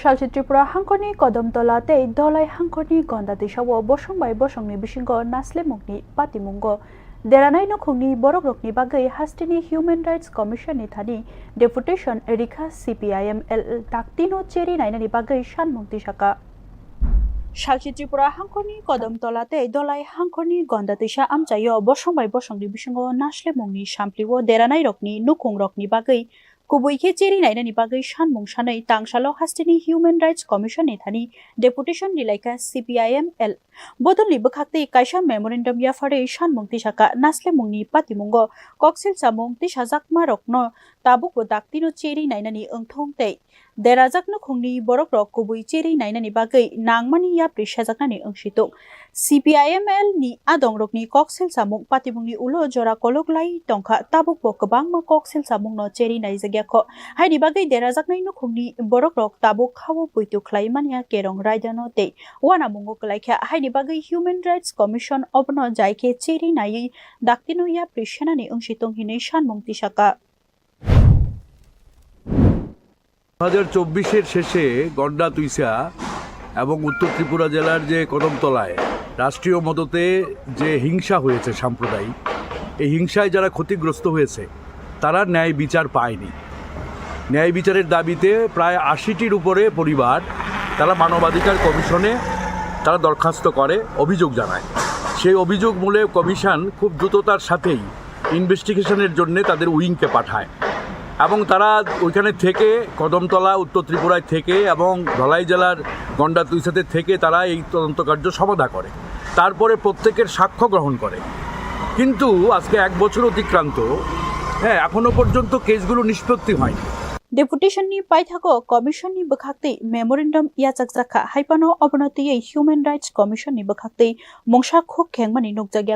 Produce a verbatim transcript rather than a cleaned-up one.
Salsi Tripura hangkorni Kodamtola tei Dholai hangkorni Gonda Twisao bosong bai bosongni bisingo naslemungni patimungo deranai nukhungni borokrokni bagwi hasteni Human Rights Commission ni thani deputation rikha C P I M L daktino cheri nainani bagwi sanmung tisaka. Salsi Tripura hangkorni Kodamtola tei Dholai hangkorni Gonda Twisa amchaio bosong bai bosongni bisingo naslemungni samplio deranairokni nukhungrokni bagwi kubui khe cheri nainani bagwi sanmung sanwi tangsalo hasteni Human Rights Commission ni thani deputation rilaikha C P I M L. Bodolni bwkhaktwi kaisa memorandum yapharwi sanmung tisaka naslemungni patimungo koksil samung tisajakmarokno tabukbo daktino cheri nainani wngthung tei derajak nukhungni borokrok kubui cheri nainani bagwi nangmani yapri sajaknani wngsitung. C P I M L ni adongrokni koksil samung patimungni ulo jora kolok lai tongkha, tabukbo kwbangma koksil samungno cheri naijakya kho. Haini bagwi derajaknai nukhungni borokrok tabuk khao poito khlai manya kerong raidano tei wanamungo kwlaikha. Haini bagwi Human Rights Commission obono jai khe cheri naiwi daktino yapri senani wngsitung hinwi sanmung tisaka. দু হাজার চব্বিশের শেষে গন্ডা তুইসা এবং উত্তর ত্রিপুরা জেলার যে কদমতলায় রাষ্ট্রীয় মদতে যে হিংসা হয়েছে সাম্প্রদায়িক, এই হিংসায় যারা ক্ষতিগ্রস্ত হয়েছে তারা ন্যায় বিচার পায়নি। ন্যায় বিচারের দাবিতে প্রায় আশিটির উপরে পরিবার তারা মানবাধিকার কমিশনে তারা দরখাস্ত করে, অভিযোগ জানায়। সেই অভিযোগ মূলে কমিশন খুব দ্রুততার সাথেই ইনভেস্টিগেশনের জন্য তাদের উইংকে পাঠায় এবং তারা ওইখানে থেকে কদমতলা উত্তর ত্রিপুরায় থেকে এবং ধলাই জেলার গন্ডা তুইসাতে থেকে তারা এই তদন্ত কার্য সমাধা করে। তারপরে প্রত্যেকের সাক্ষ্য গ্রহণ করে। কিন্তু আজকে এক বছর অতিক্রান্ত, হ্যাঁ, এখনো পর্যন্ত কেসগুলো নিষ্পত্তি হয়নি। Deputation ni paithago commission ni bwkhaktwi memorandum yachakjakha, haipano obono twiwi Human Rights Commission ni bwkhaktwi mungsa khuk khengmani nukjakya.